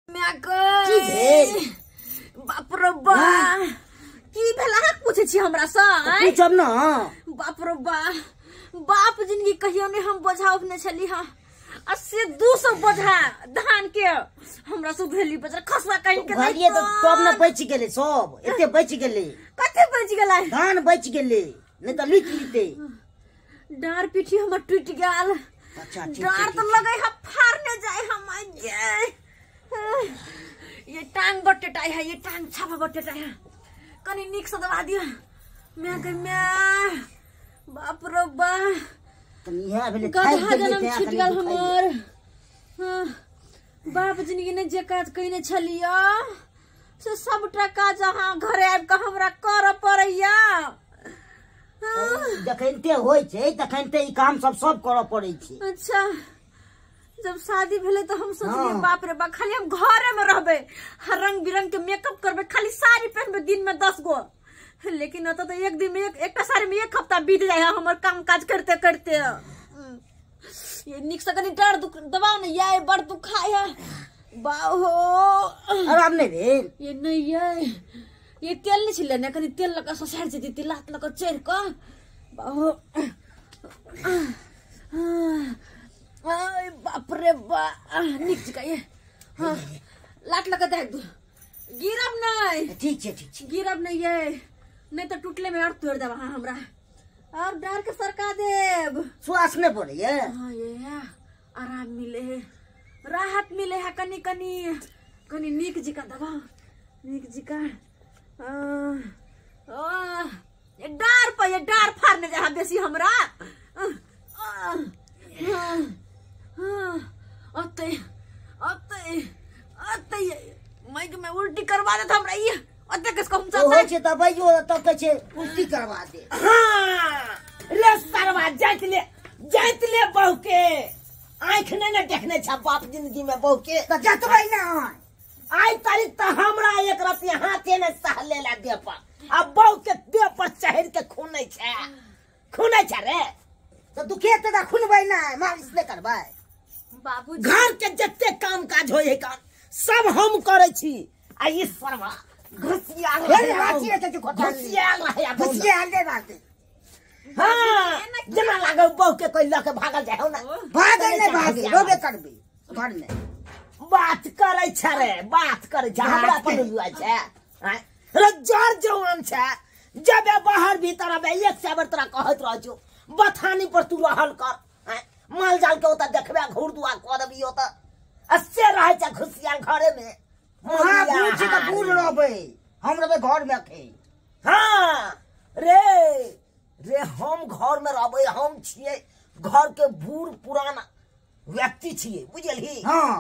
की भेल? बाप रे बा, की भेल अहाँ पूछै छी हमरा सँ? पूछब न। बाप रे बा, बाप जिंदगी कहियो नहीं हम बोझा उपने छली हाँ, आ से 200 बोझा धान के हमरा से भेली बजर खसवा कहीं के नहीं तो तब न बच गेलै, सब एते बच गेलै। कते बच गेलै? धान बच गेलै, नहीं त लुटि लेते। डार पीठी हमर टूट गेल। अच्छा ठीक, डार तो लगे है फाड़ने जाए हम आगे। ये टांग बटेटाई है, ये टांग छापा बटेटाई है, कनी निक से दबा दिया मैं के मैं। बाप रे बा, गधा जनम छूट गेल हमर। हाँ, बाप जिंदगी ने जे काज कइने छलिया से सबटा काज अहाँ घरे आबि कऽ हमरा करऽ पड़ैया। जखनते होइ छै तखनते ई काम सब सब करऽ पड़ै छै। अच्छा, जब शादी भेलै तऽ हम सोचलियै बाप रे बा, खाली हम घरे में रहबै, हर रंग बिरंग के मेकअप करबै, खाली साड़ी पहनबै दिन में 10 गो। लेकिन ओतऽ तऽ एक दिन में एकटा साड़ी में एक हफ्ता बीत जाय है हमर काम काज करते करते। ये निक से कनी डर दुख दबाव ने, ये बड़ दुखाय है बाहो। आराम नहीं भेल? ये नहीं ये तेल नहीं छिले ने, कनी तेल लगा ससार जेती लात लगा चढ़ कऽ बाहो। बाप रे बा, निक जका ये। हाँ, लात लगा देख दू, गिरब नहीं। ठीक छै ठीक छै, गिरब नहीं ये, नहीं तो टूटले में और तोड़ देब अहाँ हमरा, और डर के सरका देब। श्वास नहीं पड़े ये? हाँ, ये आराम मिले है, राहत मिले है, कनी कनी कनी निक जिका दबा, निक जिका। ये डार पर ये डार फाड़ने जा बेसी हमरा। अते अते अते माइक में उल्टी करवा देत हमरा ये, अते किसको हम चाहता छै दबाइयो तब कहै छै उल्टी करवा दे। हां रे सरवा, जाइत ले जाइत ले बहू के आंख नै ने देखने छ बाप जिंदगी में बहू के। त जतबै ना आई तारीख त हमरा एक रति हाथे ने सहले ला दे पर, आ बहू के देह पर चढ़ के खूनै छै, खूनै छै रे। त दुखेते त खुनबै ना, मालिश नै करबै। बाबूजी घर के जते काम काज होय है काम सब हम करै छी, आ ई सरवा घुसियाल रहे, घुसियाल रे बात। हां जना लागौ बहू के कोई ल के भागल जाय हो ना, भागल नै भागे रोबे करबे घर में। बात करै छै रे, बात करै छै हमरा पर जुआ छै रे, जर जवान छै, जब बाहर भीतर आबे एक साबर तोरा कहत रह जो बथानी पर तू रहल कर, माल जाल के ओता देखबे घूर दुआ क देबी ओता, आ से रहै छै घुसियाल घरे में। हां बूढ़ छै त बूढ़ रहबै, हम रहबै घर में अखन। हां रे रे, हम घर में रहबै, हम छियै घर के बूढ़ पुराना व्यक्ति छियै बुझलही। हां,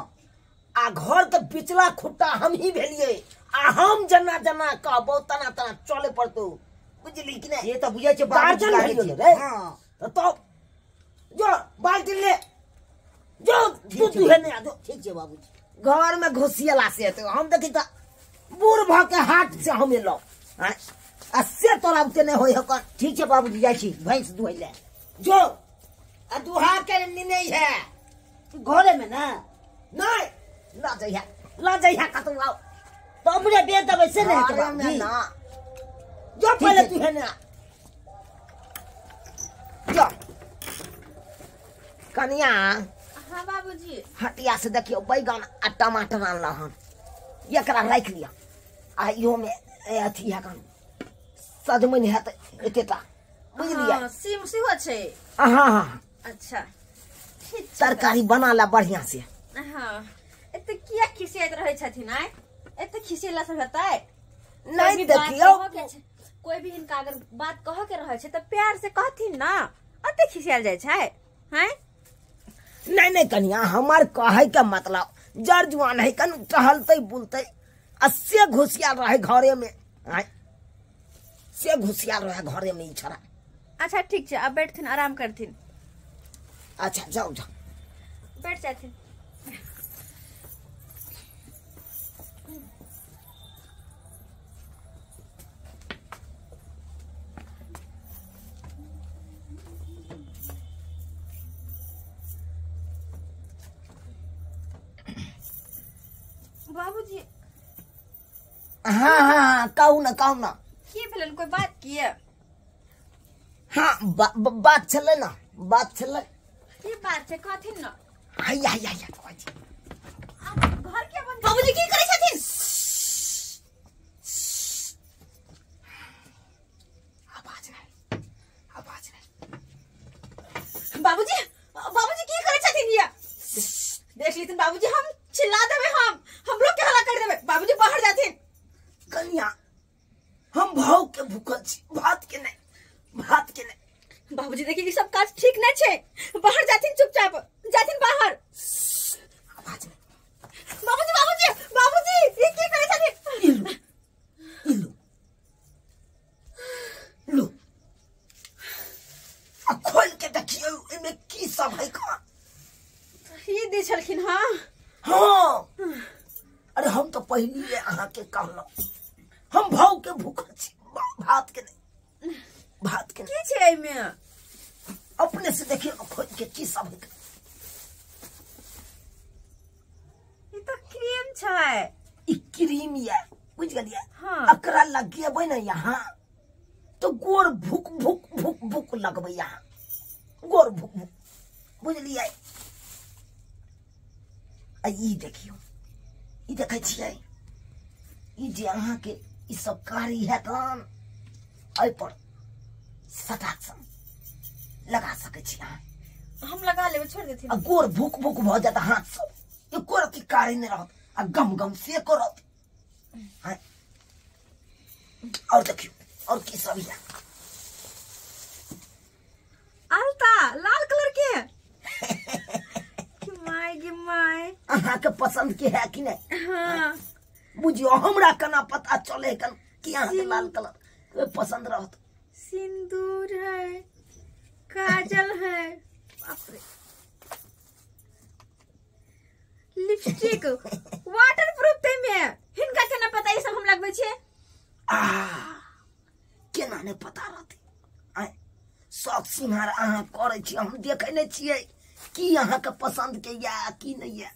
आ घर के बिचला खुट्टा हम ही भेलियै, आ हम जना जना कहबौ तना तना चले पड़तौ बुझली कि नहीं? ये तो बुझै छै गार्जियन भेलियै रे। हां तो जो बाल्टी ले जो दूध दुहे नहीं आ जो। ठीक छै बाबूजी। घर में घुसियला से तो हम देखी त बूढ़ भ के हाथ से हम एलौ, आ से तोरा उते नहीं होय हकन। ठीक छै बाबूजी, जाइ छी भैंस दुहै ले। जो आ दुहा के नहीं है घरे में ना? नहीं ल जइहा, ल जइहा कतौ आओ तो हमरे बेच देबै से नहीं हेतै बाबूजी। ना जो पहले तू है ना जो कनिया। हाँ बाबूजी। हटिया से देखियो बैगन आ टमाटर आनल हन, एकरा राखि लिअ, आ इहो में अथी है कन सजमनि हेतै एतेटा बुझलियै। हां, सीम सेहो छै। हां हां अच्छा ठीक, तरकारी बना ला बढ़िया से। हां, एते किया खिसियाइत रहै छथिन आइ? एते खिसियला से हेतै नहीं? देखियो कोई भी हिनका अगर बात कह के रहै छै त प्यार से कहथिन ना, एते खिसियाल जाइ छै हैं? नहीं नहीं कनिया, हमार कहे के मतलब जर जुआन है कन टहलते बुलते, आ से घुसियाल रहे घरे में, से घुसियाल रहे घरे में ई छोरा। अच्छा ठीक छै, अब बैठथिन आराम करथिन। अच्छा जाओ जाओ बैठ जाथिन। बाबूजी। हाँ हाँ कहू ना कहू ना। की भेलन, कोई बात किए? हाँ बात छलै ना, बात छलै। की बात छै कहथिन ना। हैया हैया हैया कहै छी। घर के बंद बाबूजी की करै छथिन? आवाज नहि, आवाज नहि। बाबूजी बाबूजी की करै छथिन? ये देख लेथिन बाबूजी, हम चिल्ला देबै, हम हमरो के हल्ला कर देबै। बाबूजी बाहर जाथिन। कनिया हम भाव के भूखल छी, भात के नहीं, भात के नहीं। बाबूजी देखिए ई सब काज ठीक नहीं छै, बाहर जाथिन, चुपचाप जाथिन बाहर। आवाज नहीं। बाबूजी बाबूजी बाबूजी ई की करै छथिन? इलू इलू लो आ खोल के देखियौ एमे की सब है। का ई दै छलखिन? हाँ हाँ। अरे हम तो पहले अहाँ के कहलहुँ हम भाव के भूखल छी, भात के नहीं, भात के नहीं। की छै एमे? अपने से देखिए खोल के की सब है। ई तो क्रीम छै। ई क्रीम या बुझ गेलियै? हाँ। एकरा लगेबै ने यहाँ तो गोर भुक भुक भुक भुक लगबै, यहाँ गोर भुक भुक, बुझलियै? आ ई देखियौ, ई देखै छियै ई जे अहाँके ई सब कारी हैत एहि पर सटाक्सन लगा सकै छी अहाँ। हम लगा लेबै, छोड़ देथिन। आ गोर भुक भुक भऽ जायत हाथ सब, एको रत्ती कारी नहि रहत, आ गम गम से करत। और देखियौ और की सब यऽ। अलता लाल कलर के। My गे my. अहाँके पसंद के है कि नहीं? हाँ। बुझियो हमरा केना पता चले कन कि अहाँके लाल कलर पसंद रहत। सिंदूर है, काजल है, बाप रे, लिपस्टिक वाटर प्रूफ ते में। हिनका केना पता ई सब हम लगबै छियै? आ केना नहि पता रहतै? आय शौक सिंहार अहाँ करै छी, हम देखै नहि छियै की अहाँके पसंद के या की नहीं या।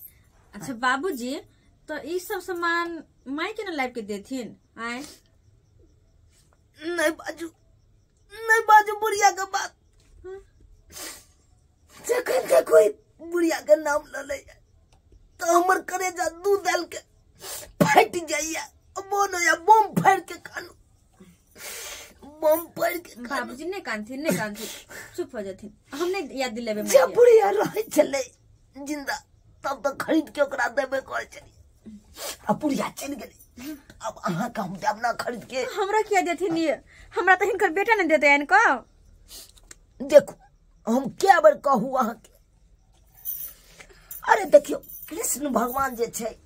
अच्छा बाबूजी तो ई सब सामान माई के ना लाइव के देथिन? आय नहीं बाजू, नहीं बाजू बुढ़िया के बात। जखन के कोई बुढ़िया के नाम ल ले तो हमर करेजा दूध डाल के फट जाइया, बोनो या बम फाड़ के कानू, बम फाड़ के कानू। बाबूजी नहीं कानथिन, नहीं कानथिन, चुप हो जाथिन। हम नहीं याद दिलेबै। जब बुढ़िया रहै छलै जिंदा तब तो खरीद के ओकरा देबे करै छलियै, आ बुढ़िया चलि गेलै, अब अहाँके हम देब ना खरीद के। हमरा किया देथिन ये? हमरा तो हिनकर बेटा नहीं देते इनको। देखो हम क्या बेर कहू अहाँके। अरे देखियौ कृष्ण भगवान जे छै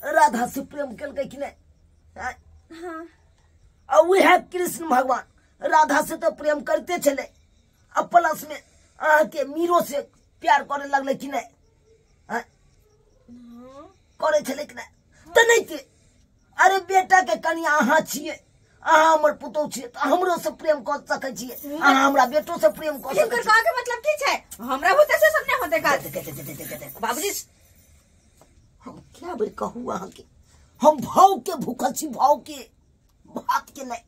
राधा से प्रेम केलकै कि नहीं? हाँ। आ वएह कृष्ण भगवान राधा से तो प्रेम करते छलै, आ प्लस में अहाँके मीरो से प्यार करे लगलै कि नहीं? करे छलै कि नहीं? तऽ नहीं के अरे बेटा के कनिया अहाँ छियै, अहाँ हमर पुतोहु छियै, तऽ हमरो से प्रेम कऽ सकै छियै, अहाँ हमरा बेटो से प्रेम कऽ सकै छियै। के मतलब की छै? हमरा होते से सब नहीं होते काज। बाबूजी हम क्या बेर कहू अहाँके, हम भाव के भूखल छी, भाव के, भात के नहीं,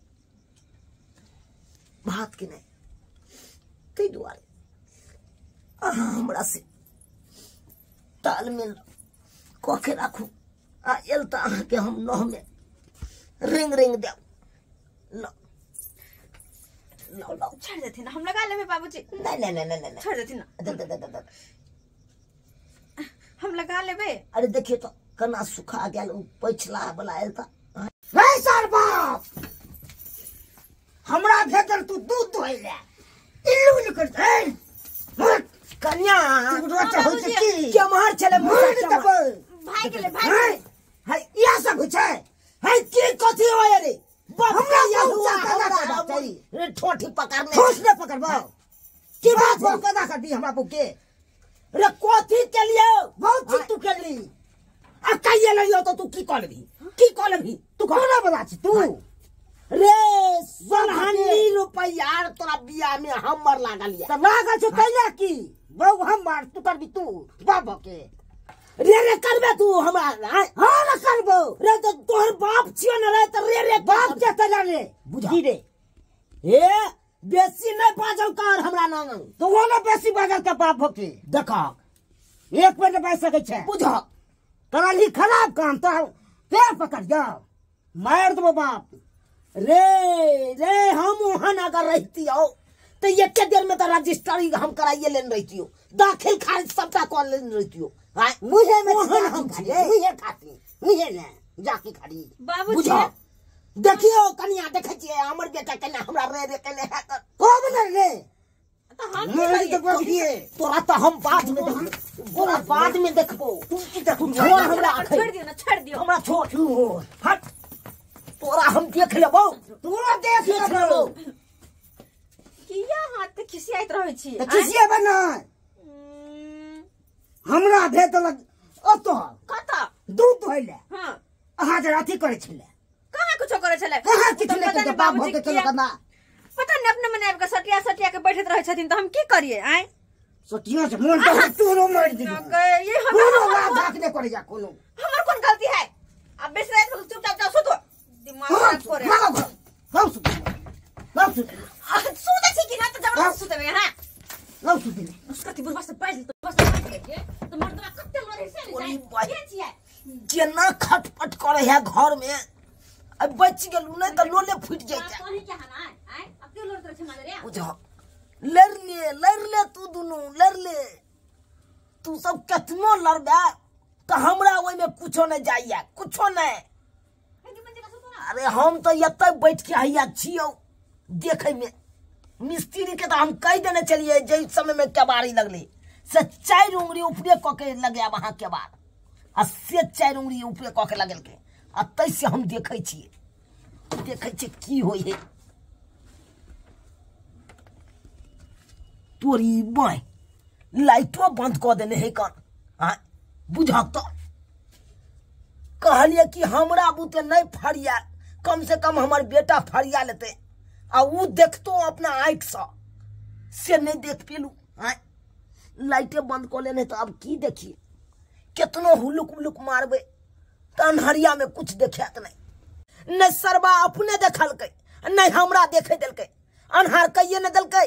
भात के नहीं। ताहि दुआरे अहाँ हमरा से तालमेल कऽ के राखू। आ एल तऽ अहाँके हम नह में रिंग रिंग देब। लो लो लो छोड़ देथिन, हम लगा लेबै बाबूजी। नहीं नहीं नहीं नहीं छोड़ देथिन, दे दे दे दे हम लगा लेबै। अरे देखियो तो कना सुखा गेल उ पछला वाला आयल त। रे सर बाप हमरा भेजल तू दूध दोहै ले इल्लू इल्लू करत है। कन्या तू रोच होइ छै की केमहर छलै? भाई गेलै, भाई है इहा सब होइ छै। है की कथी होय रे? हमरा रे ठोठी पकड़ने ठोस ने पकड़बो की बात बोल कदा कर दी हमरा के। रे कथी के लिए बहुत चीज तू केली आ कहिए लइयो तो तू की कह लेबही, की कह लेबही तू? कोना बला छी तू रे? 16 रुपैया तोरा बियाह में हमर लागल या। त लागल छौ तैला की बौ हमर तू करबी तू बाप के। रे रे करबे तू हमरा? हां न करबो रे, तो तोहर बाप छियो न रे, त रे रे बाप के तला रे बुझी रे। ए बेसी नहीं बाजल कर हमरा नाम तो वो ना बेसी बाजल के बाप होके देखा एक मिनट बाज सकै छै बुझ तोरा ली खराब काम तो पैर पकड़ जाओ मार देबो बाप रे। रे हम वहां अगर रहती हो तो एके देर में तो रजिस्ट्री हम कराइए लेने रहती हो, दाखिल खारिज सबटा कर लेने रहती हो। मुझे में हम मुझे खाती मुझे ने जाके खाली बाबूजी देखियो कनिया देखै छियै हमर बेटा केना हमरा रे रे केने है कोब न रे तो हम तो बजिए तोरा तो हम बाद में तोरा बाद में देखबो। तू की देखू छोड़ हमरा छोड़ दियो ना, छोड़ दियो हमरा, छोड़ हट तोरा हम देख लेबो, तोरा देख लेबो। किया हाथ के खिसियाइत रहै छी? त खिसियाबे नै हमरा भेज देलक ओतऽ कतऽ दूध धोइले। हां अहाँ जे अथी करै छलै कहाँ कुछो करै छलै? कहाँ किछु नहि करै बाप भऽ के केलक ना पता नहीं अपने मने आबि के सटिया सटिया के बैठैत रहै छथिन त हम की करियै? आय सटिया से मोन त तोरो मारि दियो ये कोनो बात झाक नहि करै जा कोनो हमर कोन गलती है? अब बेस रात में चुपचाप जाओ सुतो, दिमाग खराब करे। हम सुतो हम सुतो सुते छी कि ना त जबरदस्ती सुतेबे। हां लौ सुते उसका बुढ़वा से बाजि त बस बाजि के त मर्दवा कते लड़ै से ओरी जाय के छियै जेना खटपट करे है घर में अब बच गेलू नहीं त लोले फूट जाय। कोनी के हना आय अब के लड़त रहै छै मारे बुझ लड़ ले तू दुनू लड़ ले, तू सब केतनो लड़बे त हमरा ओइ में कुछो नहीं जाइया कुछो नहीं। अरे हम तो एतै बैठ के हैया छियौ देखै में मिस्त्री के तो हम कह देने चलिए जै समय में केबाड़ी लगले से 4 उंगली ऊपरे क के लगायब अहाँ केबाड़ आ से 4 उंगली ऊपरे क के लगेलकै आ तै से हम देखै छियै देखै छियै की होइ है। तोरी बाय लाइटो बंद कऽ देने है कन आ बुझक तो कहलिए कि हमरा बुते नहीं फरिया, कम से कम हमर बेटा फरिया लेते आ उ देखतो अपना आँखि से नहीं देख पेलू। आय लाइटे बंद कऽ लेने तो अब की देखिए केतनो हुलुक उलुक मारबे त अन्हरिया में कुछ देखात नहीं, न सरबा अपने देखलकै नहीं हमरा देखे देलकै, अन्हार कहिए न देलकै।